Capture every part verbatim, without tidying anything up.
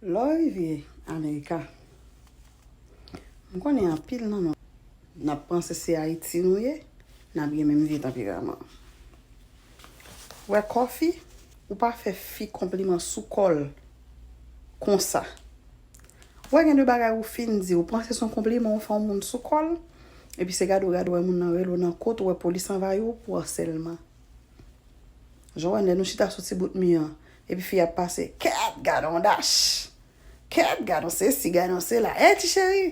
Lè w rive Amerika, m konnen anpil nan nou, n ap panse se Ayiti nou ye, n ap gen menm vye tanperaman. Wè Kòfi, ou pa fè fi konpliman sou kò l konsa. Wè gen de bagay ou fin di, ou panse se yon konpliman ou fè yon moun sou kò l, epi se gade w gade w wè moun nan rele w nan kot, ou wè polis anvayi w pou asèlman. Jan w wè lè nou chita sou ti bout mi an, epi fi ap pase, kèt, gad on dach! Kèt, gad on sesi, gad on sela. Ey, ti cheri!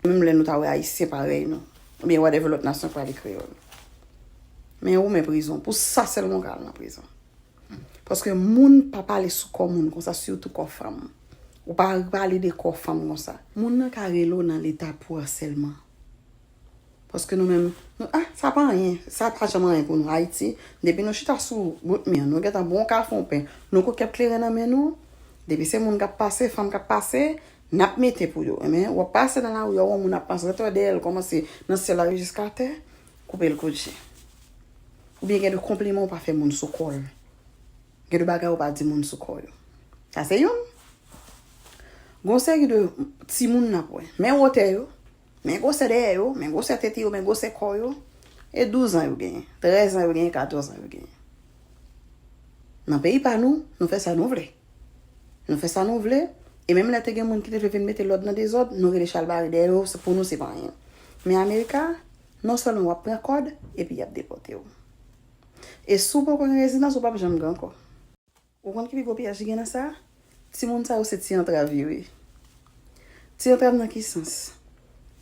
Menm lè nou ta wè Ayisyen parèy nou, oubyen whatever lòt nasyon pale kreyòl. Men ou men prizon, pou sa sèlman w ka al nan prizon. Paske moun pa pale sou kò moun konsa, sitou kò fanm. Ou pa pale de kò fanm konsa. Moun nan ka rele w nan leta pou asèlman. Paske nou menm, nou, ah, sa pa anyen. Sa pa janm anyen pou nou. Ayiti, depi nou chita sou bout mi an, nou gentan bon ka fè yon pen. Nou gon kèk kleren nan men nou. Depi se moun k ap pase, fanm k ap pase, n ap mete pou yo. Men, w ap pase nan lari, w wè yon moun ap pase, rete dèyè l, kòmanse nan syèl la rive jiska tè, koupe l kout je. Oubyen gen de konpliman ou pa fè moun sou kò l. Gen de bagay ou pa di moun sou kò yo. Sa se youn. Gon seri de timoun n ap wè. Men wotè yo. Men gwosè dèyè yo, men gwosè tete yo, men gwosè kò yo. E douz an yo genyen, trèz an yo genyen, katòz an yo genyen. Nan peyi pa nou, nou fè sa nou vle. Nou fè sa nou vle. E menm lè te gen moun ki te vle vin mete lòd nan dezòd, nou rele chalbari dèyè yo, se pou nou se pa anyen. Men Amerika, non sèlman w ap pran kòd, epi y ap depòte w. E si w poko gen rezidans, ou p ap janm gen ankò. Ou konn ki pi gwo piyaj ki gen nan sa? Timoun sa yo se ti antrav yo ye. Ti antrav nan ki sans?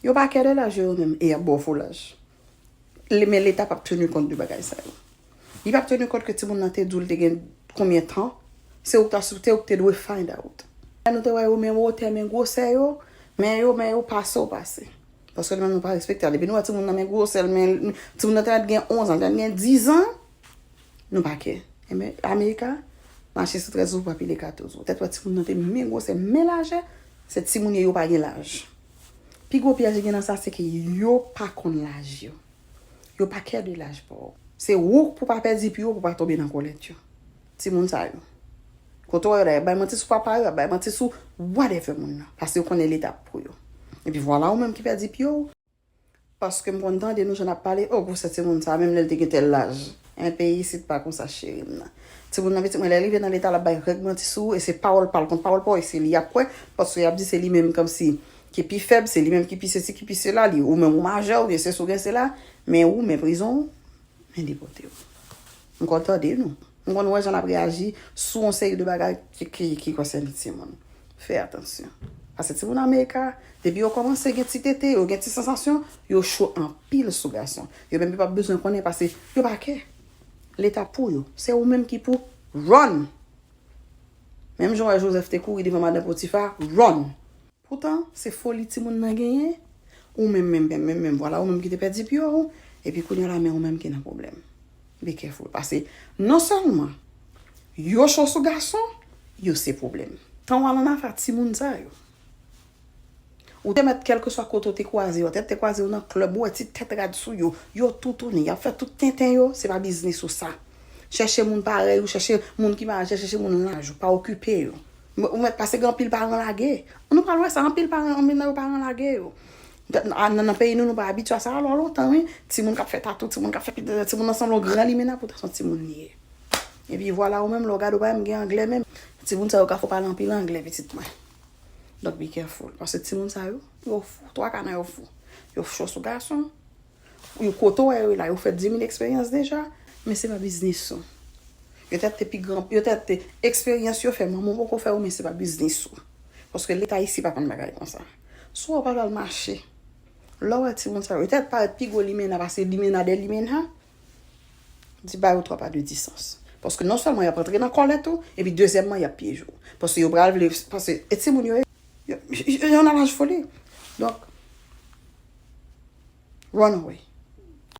Yo pa kè de laj yo, yo menm, e y ap ba w fo laj. Le- Men Leta p ap teni kont de bagay sa yo. Li p ap teni kont ke timoun nan te di w l te gen konbyen tan. Se ou k ta, se ou k te dwe find out. Lè nou te wè yo men wotè, men gwosè yo, men yo, men yo pase w pase. Paske nou menm nou pa respekte. Depi nou wè timoun nan men gwosè l, men timoun nan te mèt gen onz an, te mèt gen diz an, nou pa kè. Enben, Amerika, mache sou trèz ou pa pile katòz ou. Tèt wè timoun nan te men gwosè, men lajè, se timoun yo, yo pa gen laj. Pi gwo pyèj ki gen nan sa, se ke yo pa konn laj yo. Yo pa kè de laj pa w. Se ou pou pa pèdi pye w, pou pa tonbe nan kòlèt yo. Timoun sa yo. Kote w wè yo la, y ap bay manti sou papa yo, y ap bay manti sou whatever moun nan. Paske yo konnen Leta pou yo. Epi vwala ou menm ki pèdi pye w. Paske m konn tande nou jan n ap pale, o gwosè timoun sa, menm lè l te gen tèl laj. En peyi isit pa konsa cheri m nan. Timoun nan pitit mwen lè l rive nan Leta l ap bay règ manti sou ou, e se pawòl pa l kont pawòl pa w, e se li y ap kwè, paske y ap di se li menm kòmsi ki pi fèb, se li menm ki pi sesi, ki pi sela, li, ou menm ou majè, ou gen sesi, ou gen sela, men ou, men prizon, men depòte w. M konn tande nou. M konn wè jan n ap reyaji sou yon seri de bagay ki, ki, ki konsène timoun. Fè atansyon. Paske timoun Amerika, depi yo kòmanse gen ti tete, yo gen ti sansasyon, yo cho anpil sou gason. Yo menm yo p ap bezwen konnen paske yo pa kè. Leta pou yo. Se ou menm ki pou run. Menm jan w wè Jozèf te kouri devan madan Potifa, run. Poutan, se foli timoun nan genyen, ou menm, menm, menm, menm, menm, vwala, ou menm ki te pèdi pye w, epi kounye a la, men ou menm ki nan pwoblèm. Be careful. Paske non sèlman yo cho sou gason, yo se pwoblèm. Tan w al ann afè a timoun sa yo. Ou te mèt kèlkeswa kote w te kwaze yo, tèt te kwaze yo nan klèb, ou wè ti tèt rad sou yo, yo toutouni, y ap fè tout tenten yo, se pa biznis ou sa. Chèche moun parèy ou, chèche moun ki majè, chèche moun laj ou, pa okipe yo. Ou mèt pase gen anpil paran lage. Nou pral wè sa, anpil paran, anpil nan yo paran lage yo. Nan, nan, nan peyi nou, nou pa abitye a sa, alò lontan, wi. Timoun k ap fè tatou, timoun k ap fè pit, timoun nan sanble yon gran limena, poutan se yon timoun li ye. Epi vwala ou menm, lè w gade w pa menm gen anglè menm. Timoun sa yo ka fè w pale anpil anglè, pitit mwen. Donk, be careful. Paske timoun sa yo, yo fou. Twa ka nan yo fou. Yo cho sou gason. Yo kote w wè yo la, yo fè dis mil eksperyans deja, men se pa biznis ou. Yo tèt te pi gran, yo tèt te eksperyans yo fè, manman w poko fè yo, men se pa biznis ou. Paske Leta isi pa konn bagay konsa. Si w pa pral mache, lè w wè timoun sa yo, yo tèt parèt pi gwo limena pase limena dè limena, di ba yo twa pa de distans. Paske non sèlman y ap antre nan kòlèt ou, epi dezyèmman, y ap pyeje w. Paske yo pral vle, paske e timoun yo ye, yo, yo, yo nan laj foli. Donk, run away.